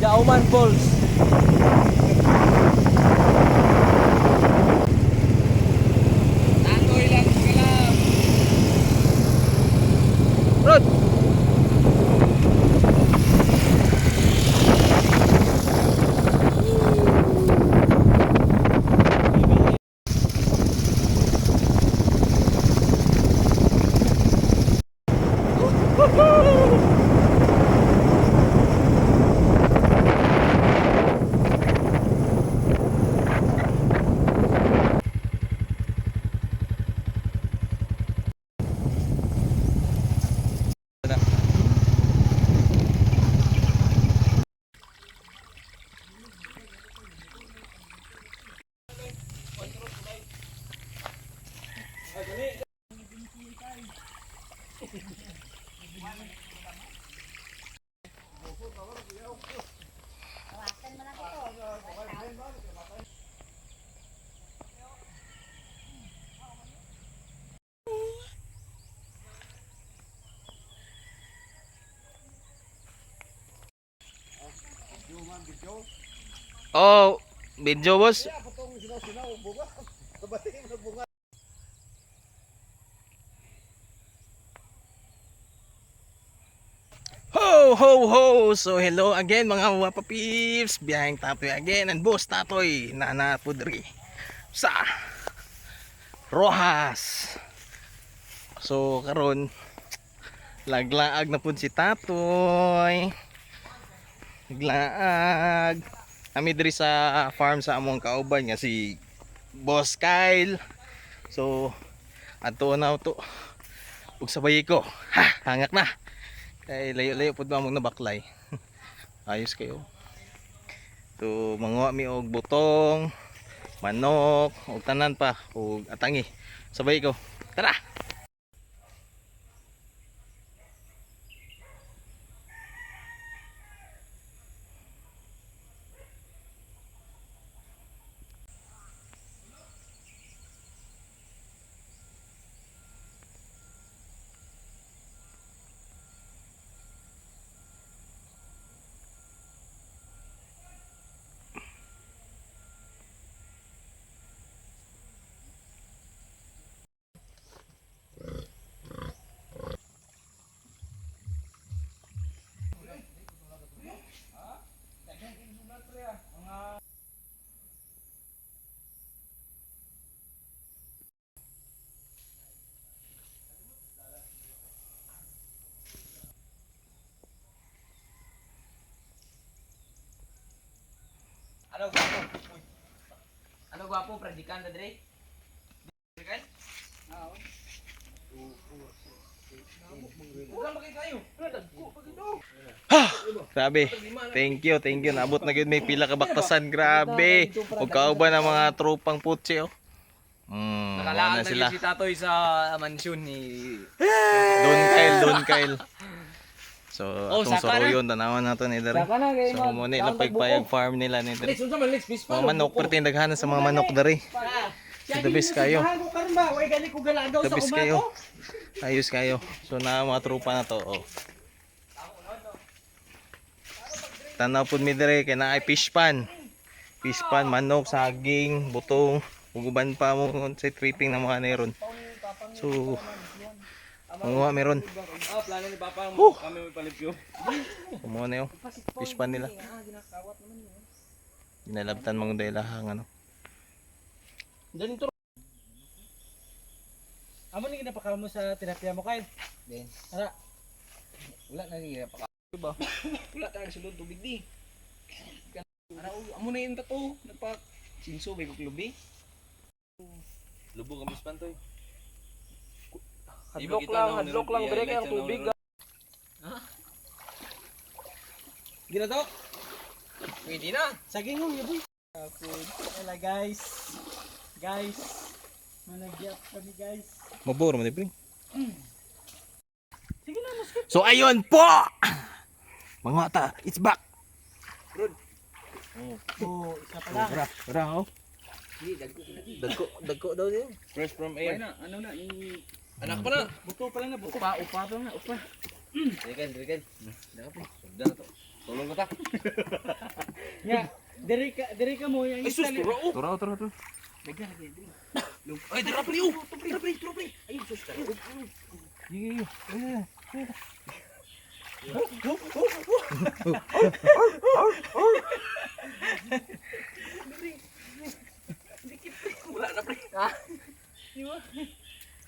Gauman Falls. Tangoy lang kalam. Rod! Oh, video, boss. Ho ho ho! So hello again, mga Wapa Peeps! Biyaheng Tatoy again and Boss Tatoy Nana Pudri sa Rojas. So karon laglaag na pud si Tatoy. Laglaag. Kami diri sa farm sa among kauban nga si Boss Kyle. So adto na to. Ug sabay ko. Ha, hangak na. Kay layo-layo pud ba among nabaklay. Ayos kayo. So manguha mi og butong, manok, og tanan pa og atangi. Sabay ko. Tara. Ano gwapo? Uy. Ano gwapo? Predikan na dre? Predikan? Oo. Wala ba kayo? Grabe. Thank you, thank you. Naabot na gyud may pila ka baktasan. Grabe. Ug kauban ang mga tropang putsi oh. Nakalaag na na sila. si Tatoy sa mansyon ni Don Kyle, Don Kyle. So, Oh, atong saka na. suruyon, tanawan nato ni dere. Saka na, kay So, mag- mo ni ilang payag farm nila ni dere. unsa man Lex Mga manok, perti daghanan sa mga manok dere. The best kayo. The best kayo. Ayos kayo. So, na mga tropa na to. Oh. Tanaw pud mi dere kay naay fish pan. Fish pan, manok, saging, butong, ug uban pa mo sa tripping na mga meron. So, manguha meron. Ah, plano ni Papa mo kami may palipyo. Kumuha na yung fish pan nila. Ginalabtan mga delahang ano. Ganito. Amo ni ginapakaon mo sa tilapia mo, Kyle? Ben. Ara. Wala na ni pa. Diba? Wala tayong sulod tubig di. Ara amo na yung tato nagpa sinso bay kuklubi. Lubog ang bispan toy. Hadlok lang bre kay ang tubig. Gina to? Pwede na. Saging mo, yaboy. Hello, guys. Guys. Managyap kami, guys. Mabor mo di pre. Sige na, muskit. So ayun po. Mga ta, it's back. Oh, isa pa lang. Tara, tara oh. Dagko, dagko daw niya. Fresh from air. Na, ano na yung anak pa na. Buto pa lang na, buto. Upa, upa pa na, upa. Dirikan, dirikan. Daka po. Sugdan na to. Tulong ko ta. Nga, diri ka mo yung Ay sus, tura oh. Tura, tura, tura. Ay, dira pre oh. Dira pre, dira pre. Ay sus. Sige, sige. Wala na pre.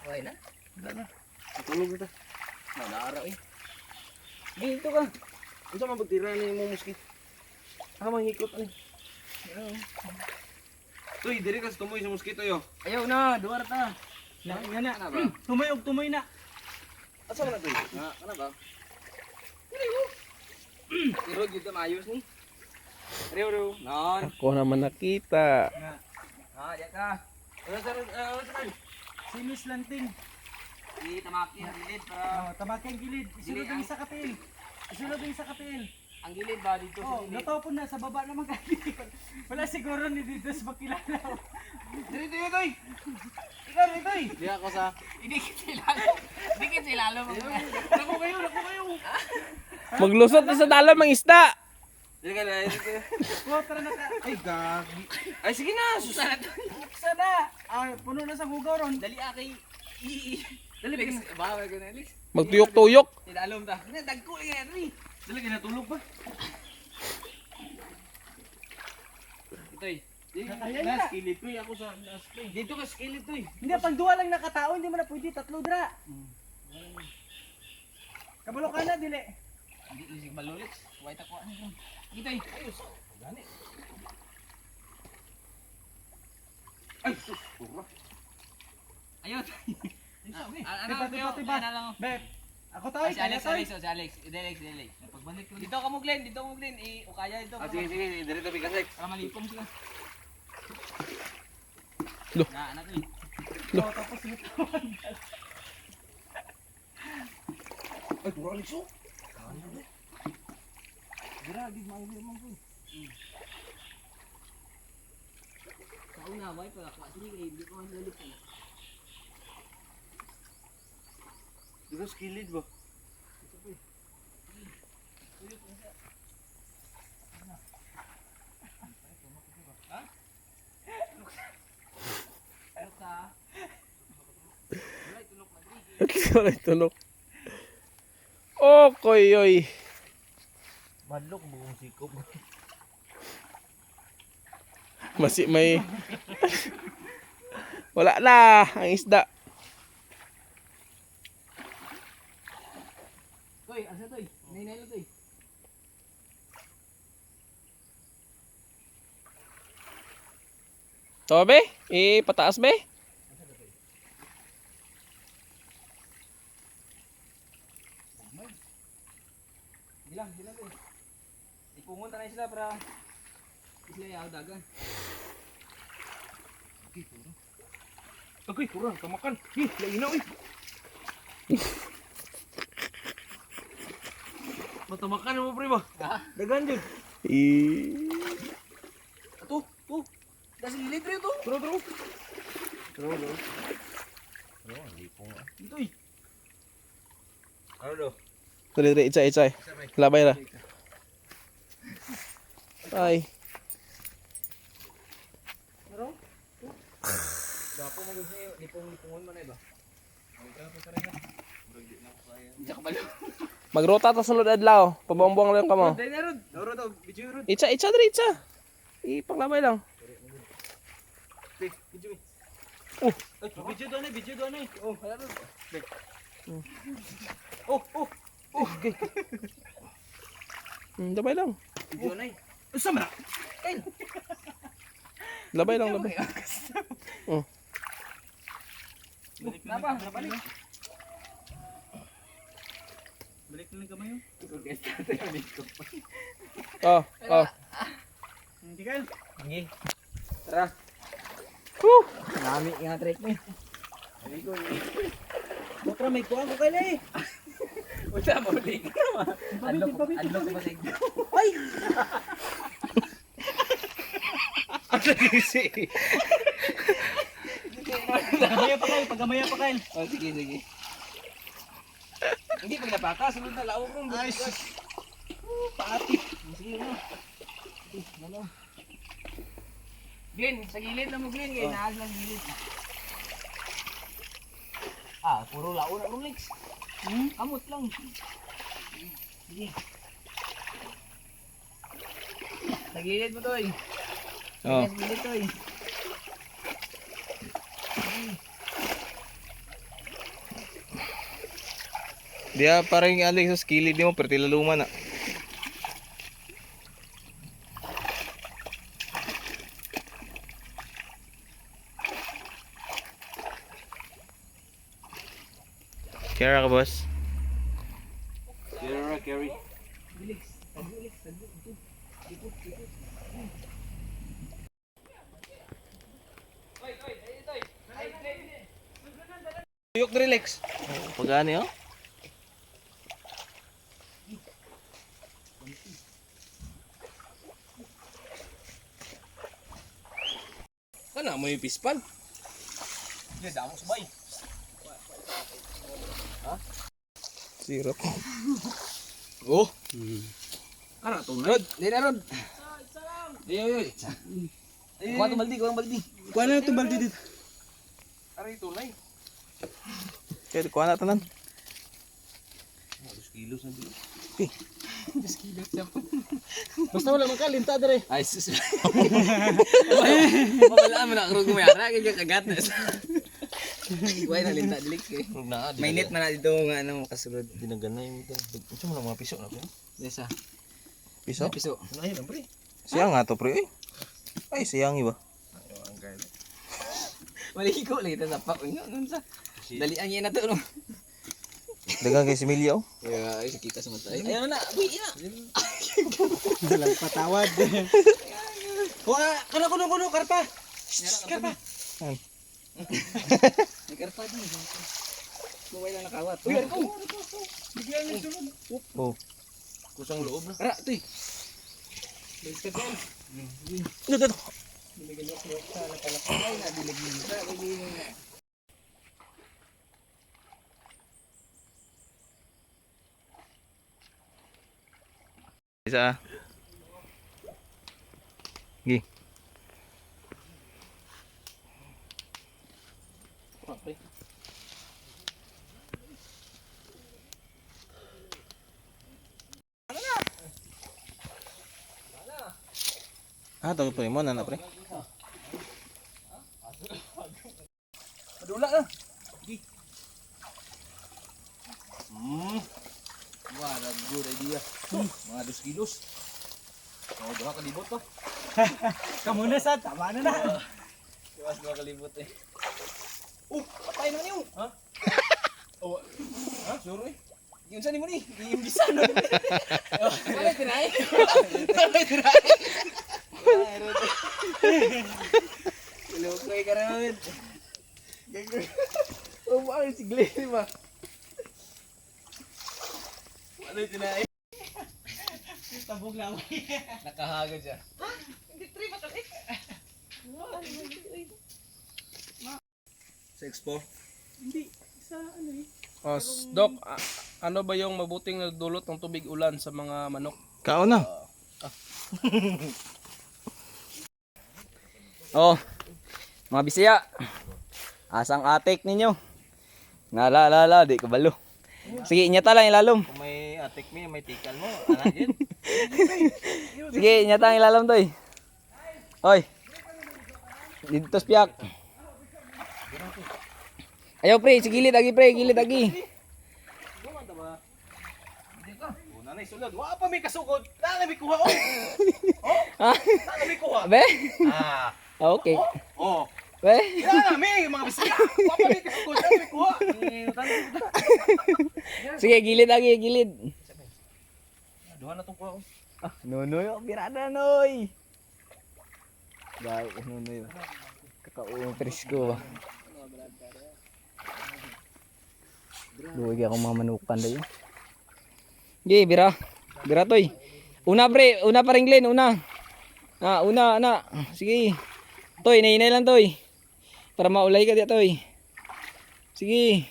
Okay na? Wala na. Matulog na ta. Naaraw eh. Dito ka. Unsa man pagtira ni mo muski? Ah, manghikot ani. Tuy, diri ka sa tumoy sa mosquito yo. Ayaw na, duwar ta. Na, nga na. Ano ba? Tumoy og tumoy na. Asa man na tuy? Nga, ano ba? Pero dito maayos ni. Rew rew. Non. Ako naman nakita. Nga, Ah, diya ka. Ano sa ano sa si Miss Lanting. Di tamaki ang gilid para Oh, tamaki ang gilid. Isulod Dili, ang isa kapil. Isulod ang isa kapil. ang gilid ba dito sa Oh, gilid. natopon na sa baba naman kay. Wala siguro ni dito sa makilala. Diri tuy tuy. Ikaw diri tuy. Di ako sa... Idikit sa ilalo. Idikit sa ilalo. Dako kayo, dako kayo. Maglusot na sa dalam ang isda! Diri ka diri ka. Oh, tara na ka. Ay gagi. Ay sige na. Sus. Buksan na. Ah, puno na sa hugaw ron. Dali ah kay i. Dali ba ba na Alex. Magtuyok-tuyok! Ilalom ta. Ina dagko lang yan ni. Dili ka natulog pa. Ito eh. Ayan na. Skillet tuy ako sa nas tuy. Dito ka skillet tuy. Hindi, pang duwa lang nakatao, hindi mo na pwede, tatlo dra. Kabalo ka na, dili. Hindi isig malulit. White ako ano. Dito eh. Ayos. Gani. Ay sus, pura. Ayos. Ano Tiba, tiba, tiba. Ano lang. Beb, ako tayo, Si Alex, kaya tayo. Alex, oh, si Alex. Dali, Alex, dali. Pagbalik ko. Dito ka mo Glenn, dito ka mo Glenn. I ukaya dito. Ah, sige sige, diri to bigas. Para malipong sila. Loh. Na, anak eh. Oh, tapos ito. Ay, pura Alex oh. Dira gid maayo man ko. Sa una, way pa ako. Sige, kay hindi ko malulit. Dito skillet ba? Tulok ka. Wala tunok. Oh, koy, oy. Madlok buong sikop. Masi may... Wala na ang isda. Toy, asa toy? Nay lang toy. To be? Eh, pataas be? Bilang, bilang toy. Ipungon tayo sila para sila yaw dagan. Okay, pura tamakan. Hi, lainaw eh. Matamakan mo pre ba? Ha? Dagan jud. Eh... Ato, to. Das gilid rin to. Tro tro. Tro tro. Dito eh. Ano do? Dali, dali, itsa, itsa. Labay ra. Ay. Dapo mo gusto niyo, lipong-lipungon mo na iba. Hindi ka balo. Magrota ta sa lod adlaw. Pabuang-buang lang kamo. Dali na rod. Doro to, video rod. Itsa, itsa, dali, itsa. Ipanglabay lang. Pre, video mi. Oh. Ay, Video doon eh, video doon eh. Oh, wala rod. Oh, oh. Oh, okay. Labay lang. Video na eh. Usa man. Labay lang, labay. Oh. Napa, nabalik. Balik na lang kamay. Oh, oh. Hindi kayo. Sige. Tara. Woo! Nami nga trek mo. Putra, may kuha ko kayo eh. Wala mo ulit. Pabit, pabit, Adlok pabit. pa sa inyo. Ay! Asa Pagamaya pa kayo, pagamaya pa kayo. Oh, sige, sige. Hindi pag napaka, sunod na lawak ron. Ay, sus. Paati. Sige, ano. Glenn, sa gilid lang mo Glenn, kay naas lang gilid. Ah, puro laon na Rolex. Kamot lang. Sige. Sa gilid mo, Toy. Oh. Sa gilid, Toy. Diya parang Alex sa kilid nimo pero tilaluma na. Kaya ka, boss? Carry, carry. Tuyok relax. Pagani oh. Kana mo yung pispan. Hindi, damo sabay. Sirap. Oh. Kana to na. Rod, di na Rod. Ay, ay, ay. Kuha itong baldi, kuha ang baldi. Kuha na itong balde dito. Aray tunay. Kaya kuha na tanan. 2 kilos na dito. Basta wala makalinta dere. Ay, sus. Mawala mo na ako kumayara, kaya kagat na. Why na linta dilik eh. Na, May net man na dito nga ano kasulod. Dinaganay mo ito. Unsa mo na mga piso na ko? Desa. Piso? Piso. Ay, lang pre. Siya nga to pre. Ay, ay siyang iba. Maligo lang ito sa pa. Uy, nun sa. Dalian niya na to no. Daghang kay si Milya oh. Yeah, ay kita sa mata. Ayun na, uy ina. Walang patawad. Kuha, kuno kuno kuno karpa. Shh, karpa. May karpa din. Buway lang nakawat. Uy, arko. Oh. Kusang loob na. Ara, tuy. Ito, ito. Isa. Gi. Ah, tawag pre mo na na pre. Madula na. Wah, good idea. Mga 2 kilos. Oh, duha ka libot pa. Kamu na sa tama na na. Iwas duha ka libot eh. Oh, patay naman yun. Ha? Oh. Ha? Sure eh. Yung saan mo ni? Iimbisa no. Wala tinay. Wala tinay. Lukoy ka naman. Oh, bakit si Glenn ba? Ano tinay? Tabog laway. Nakahagod siya. Sa expo. Hindi sa ano eh. Oh, Doc, ano ba yung mabuting nagdulot ng tubig ulan sa mga manok? Kaon na. Oh. Mga Bisaya. Asang atik ninyo? Nga la la la, di kabalo. Sige, inyata lang ilalom. Kung may atik mi, may tikal mo, anak yun. Sige, inyata ang ilalom toy. Hoy. Dito sa piyak. Ayaw pre, sige gilid agi pre, gilid agi. Una na isulod. Wa pa may kasugod. Na may kuha oh. Oh, Ha? na may kuha. Be? Ah. Ah, okay. Oh. Be? Na may mga Bisaya. Wa pa may kasugod, na may kuha. Sige, gilid agi, gilid. Duha na tong kuha ko. Ah, Nunoy, oh, birada noy. Gago, nunoy. Kakao presko ba. Luwag ako mga manukan dayo. Sige, bira. Bira toy. Una pre, una pa rin Glenn, una. Ah, una, ana. Sige. Toy, nainay lang toy. Para maulay ka diya toy. Sige.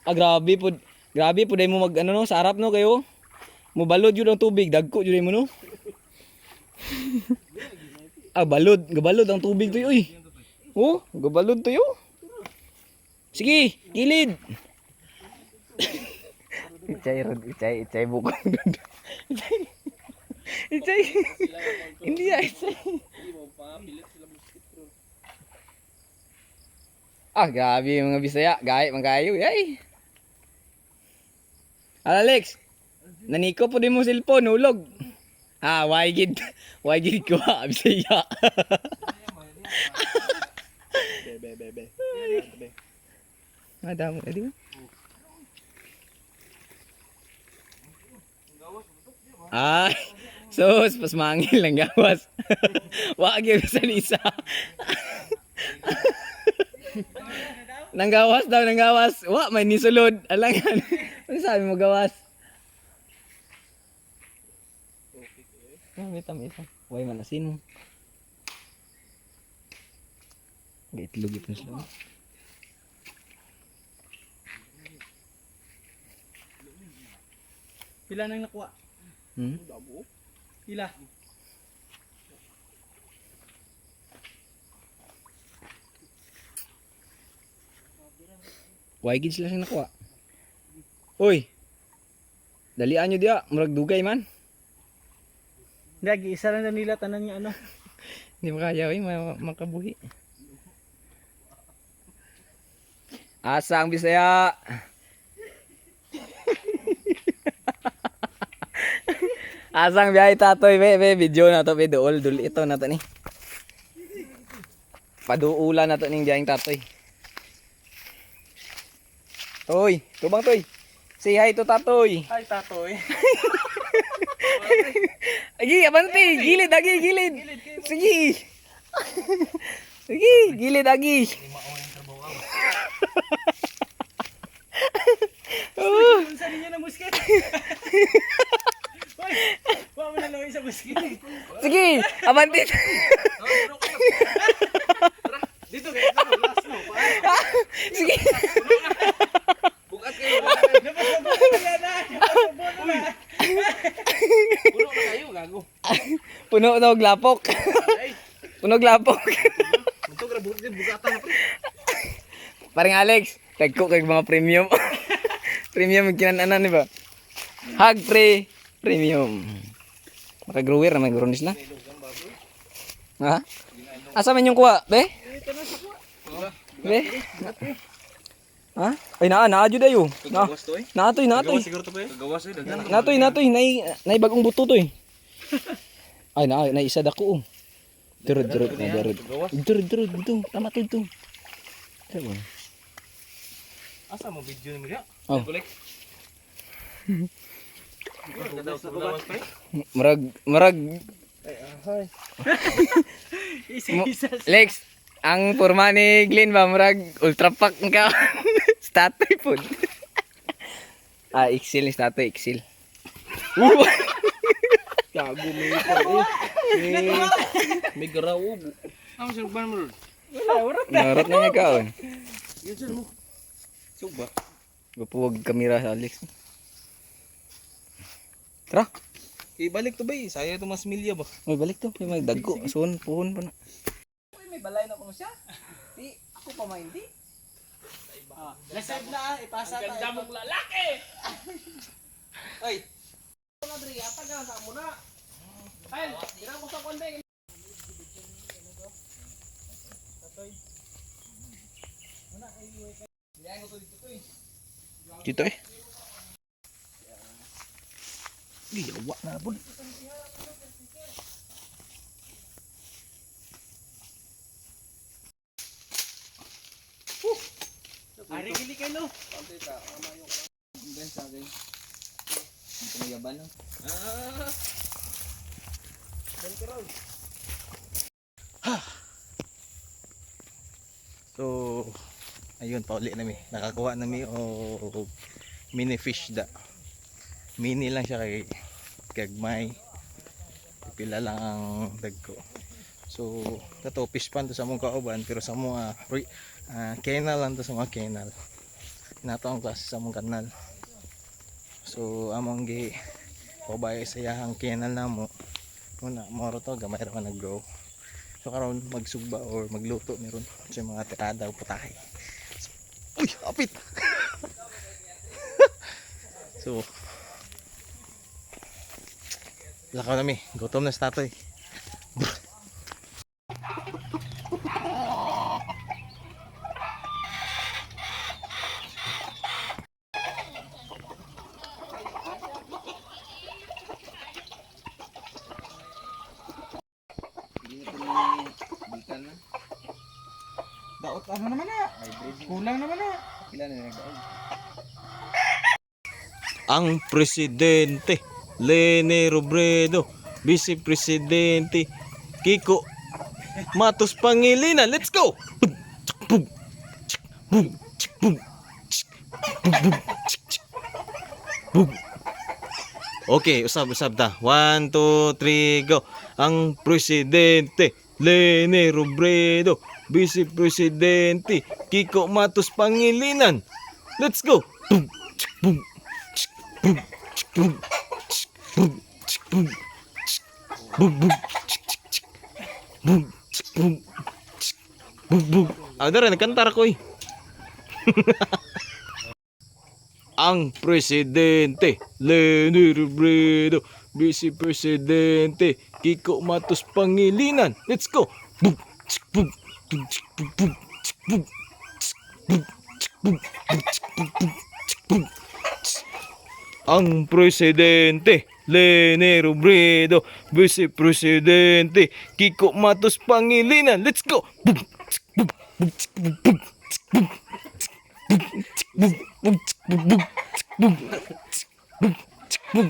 Ah, grabe po. Grabe po mo mag ano no, sa harap no kayo. Mubalod yun ang tubig, dagko yun mo no. Ah, balod. Gabalod ang tubig to, uy. Oh, gabalod to yo. Sige, gilid. Ichay, rod, ichay, ichay, bukod. Ichay. Ichay. Hindi ah, ichay. Ah, grabe yung mga Bisaya. Gay, magayo, yay. Alex, naniko po din mo cellphone, hulog. Ah, why gid? Why gid ko ah, Bisaya. Be be be be. Be. Madamo, eh, di ba? Ay, sus, pasmangil lang gawas. Wa gyud sa isa. Nanggawas daw, nanggawas. Wa, may nisulod. Alangan. Ano sabi mo gawas? Ah, may tamis. Way man asin mo. Itlog ipon sila. Pila nang nakuha? Hmm? Pila. Why gid sila siyang nakuha? Uy. Dalian nyo diya, murag dugay man. Hindi, isa lang na nila tanan niya ano. Hindi mo kaya, uy, makabuhi. Asa ang Bisaya. Asa ang biyahe tatoy, be, be, video na to, be, duol, dul ito na to ni. Paduula na to ning biyaheng tatoy. Toy, tubang toy. Say hi to tatoy. Ay, tatoy. Agi, abante, gilid, agi, gilid. Sige. Sige, gilid, agi. Unsa ninyo ng musket? Hoy, wa mo na lawin sa musket. Sige, abante. Dito kay ito last no. Sige. Bukas kayo. Napasabot na na. Napasabot na. Puno na kayo gago. Puno na og lapok. Puno og lapok. Ito grabe bugatan na pre. Paring Alex, tagko kay mga premium. Premium yung kinananan, di ba? Hag pre, premium. Makagrower na may grow sila. Ha? Asa man yung kuha, be? Be? Ha? Ay naa, naa jud ayo. Na. Gawas to eh. Naa toy, naa toy. Siguro to pre. Gawas eh daghan. Natoy, natoy, nay nay bagong buto toy. Ay naa, nay isa dako. Oh. Durod, durod, na durod. Durod, durod dito. Tama to dito. Tama. Asa mo video ni mo diya? Oh. Kulik. Gawas pre. Murag, murag. Isa-isa. Lex, ang porma ni Glenn ba, murag ultra pack ka. Statoy po. Ah, Excel ni Statoy, Excel. Gago may may garaw. Amo sir ban mo. Narot na niya kaon. Suba. Gapuwag kamera sa Alex. Tara. Ibalik to bay, saya to mas milya ba. May balik to, may magdagko. Suon, puhon pa na. Uy, may balay na kuno siya. Di, ako pa maindi. Reserve na ah, ipasa ta. Ganda mong lalaki. Oy. Dito eh. Giyawa na po. Ari gili kay no. So, ayun, pauli nami. Nakakuha nami o mini fish da. Mini lang siya kay gagmay. Pila lang ang dagko. So, kato fish pan to sa mong kauban pero sa mga canal lang to sa mga canal. Nato ang klase sa mong kanal. So, among gi pabaya sa iyahang canal namo. Muna, moro to, gamay ra man nag-grow. So karon magsugba or magluto meron sa mga tirada o putahe. So, uy, apit. So, lakaw na mi, gutom na si tatoy. Bikan na. Daot ano naman na. Kulang naman na. Pila na nagdaog. Ang presidente Lene Robredo, Vice Presidente Kiko Matos Pangilinan. Let's go! Bug, tsk, bug, tsk, bug, tsk, bug, tsk, bug, bug, tsk, tsk, bug. Okay, usab usab ta. 1, 2, 3, go. Ang presidente Lene Robredo, Vice Presidente Kiko Matos Pangilinan. Let's go. Bug, tsk, bug, tsk, bug, tsk, bug, tsk, bug, tsk, bug, tsk, bug, bug, tsk, tsk, tsk, bug, tsk, bug, tsk, bug, bug. Ah, dara nagkantar ko eh. Ang presidente Leni Robredo, Vice Presidente Kiko Matos Pangilinan. Let's go. Bug, tsk, bug, bug, tsk, bug, bug, tsk, bug, tsk, bug, tsk, bug, bug, tsk, bug, bug, tsk, bug, tsk. Ang presidente Leni Robredo, Vice Presidente Kiko Matos Pangilinan. Let's go. Bug, tsk, bug, bug, tsk, bug, bug, tsk, bug, tsk, bug, tsk, bug, bug, tsk, bug, bug, tsk, bug, tsk, bug, tsk, bug.